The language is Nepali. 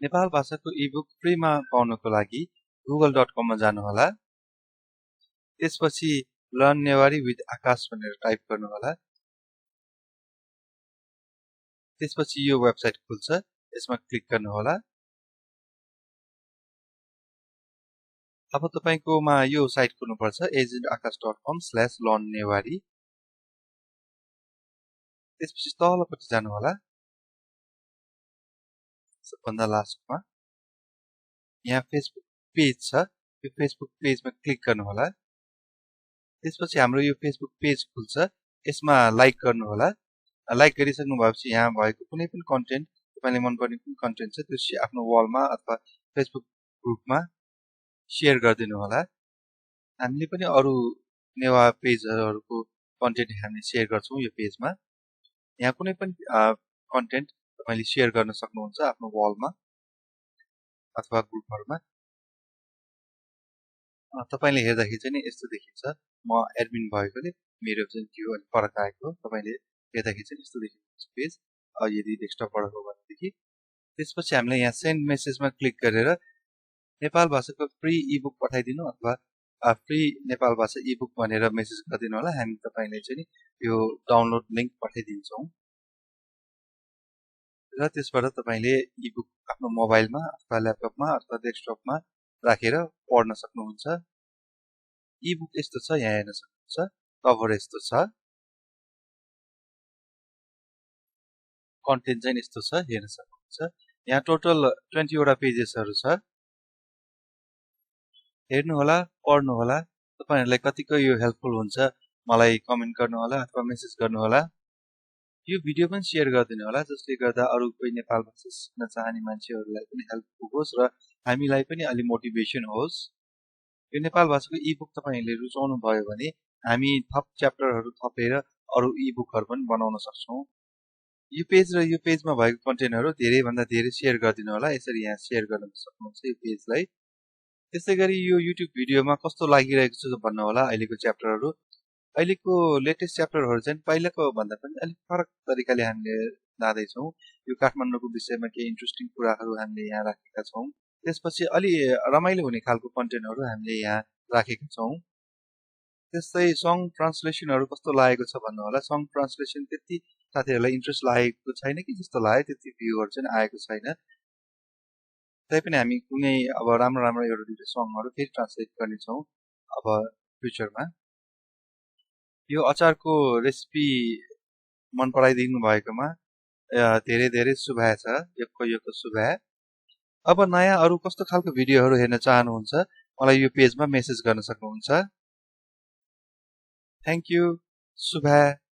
नेपाल भाषाको इबुक फ्रीमा पाउनको लागि google.com मा जानुहोला। त्यसपछि लर्न नेवारी विथ आकाश भनेर टाइप गर्नुहोला। त्यसपछि यो वेबसाइट खुल्छ, यसमा क्लिक गर्नुहोला। अब तपाईकोमा यो साइट खुल्नुपर्छ agentakash.com/learnnewari। त्यसपछि तलपट्टि जानुहोला, सबभन्दा लास्टमा यहाँ फेसबुक पेज छ, यो फेसबुक पेजमा क्लिक गर्नुहोला। त्यसपछि हाम्रो यो फेसबुक पेज खुल्छ, यसमा लाइक गर्नुहोला। लाइक गरिसक्नु भएपछि यहाँ भएको कुनै पनि कन्टेन्ट तपाईले मन पर्ने कुन कन्टेन्ट छ त्यो आफ्नो वलमा अथवा फेसबुक ग्रुपमा शेयर गरिदिनु होला। हामीले पनि अरु नेवा पेजहरुको कन्टेन्ट हामी शेयर गर्छौं यो पेजमा। यहाँ कुनै पनि कन्टेन्ट तपाईले शेयर गर्न सक्नुहुन्छ आफ्नो वलमा अथवा ग्रुपहरुमा। तपाईले हेर्दाखेरि चाहिँ नि यस्तो देखिन्छ। म एडमिन भएकोले मेरो चाहिँ त्यो अलि फरक आएको। तपाईले हेर्दाखेरि चाहिँ यस्तो देखिन्छ पेज। यदि डेस्कटपबाट हो भनेदेखि त्यसपछि हामीले यहाँ सेन्ड मेसेजमा क्लिक गरेर नेपाल भाषाको फ्री इबुक पठाइदिनु अथवा फ्री नेपाल भाषा इबुक भनेर मेसेज गरिदिनु होला। हामी तपाईले चाहिँ नि यो डाउनलोड लिंक पठाइदिन्छौं र त्यसबाट तपाईले इबुक आफ्नो मोबाइलमा अथवा ल्यापटपमा अथवा डेस्कटपमा राखेर पढ्न सक्नुहुन्छ। इबुक यस्तो छ, यहाँ हेर्न सक्नुहुन्छ। कभर यस्तो छ, कन्टेन्ट चाहिँ यस्तो छ, हेर्न सक्नुहुन्छ। यहाँ टोटल 20 वटा पेजेसहरु छ। हेर्नु होला, पढ्नु होला। तपाईहरुलाई कतिको यो हेल्पफुल हुन्छ मलाई कमेन्ट गर्नु होला अथवा मेसेज गर्नु होला। यो भिडियो पनि शेयर गरिदिनु होला जसले गर्दा अरु कोही नेपाल भाषा सिक्न चाहने मान्छेहरुलाई पनि हेल्प पुगोस् र हामीलाई पनि अलि मोटिभेसन होस्। यो नेपाल भाषाको इबुक तपाईहरुले रुचाउनु भयो भने हामी थप च्याप्टरहरु थपेर अरु इबुकहरु पनि बनाउन सक्छौं। यो पेज र यो पेजमा भएको कन्टेन्टहरु धेरै भन्दा धेरै शेयर गरिदिनु होला। यसरी यहाँ शेयर गर्न सक्नुहुन्छ यो पेजलाई। त्यसैगरी यो युट्युब भिडियोमा कस्तो लागिरहेको छ भन्नु होला। अहिलेको च्याप्टरहरु, अहिलेको लेटेस्ट च्याप्टरहरु चाहिँ पहिलाको भन्दा पनि अलि फरक तरिकाले हामीले लादै छौं। यो काठमाडौँको विषयमा केही इन्ट्रेस्टिङ कुराहरु हामीले यहाँ राखेका छौं। त्यसपछि अलि रमाइलो हुने खालको कन्टेन्टहरु हामीले यहाँ राखेका छौं। त्यस्तै सङ ट्रान्सलेसनहरु कस्तो लागेको छ भन्नु होला। सङ ट्रान्सलेसन त्यति साथीहरुलाई इन्ट्रेस्ट लागेको छैन कि जस्तो लाग्यो, त्यति भ्यूहरु चाहिँ आएको छैन। तैपनि हामी कुनै अब राम्रो राम्रो एउटा दुईटा सङहरु फेरि ट्रान्सलेट गर्ने छौं अब फ्युचरमा। यो अचारको रेसिपी मन पराइदिनु भएकोमा धेरै धेरै शुभकामना छ। यो शुभकामना। अब नयाँ अरु कस्तो खालको भिडियोहरु हेर्न चाहनुहुन्छ मलाई यो पेजमा मेसेज गर्न सक्नुहुन्छ। Thank you. शुभकामना।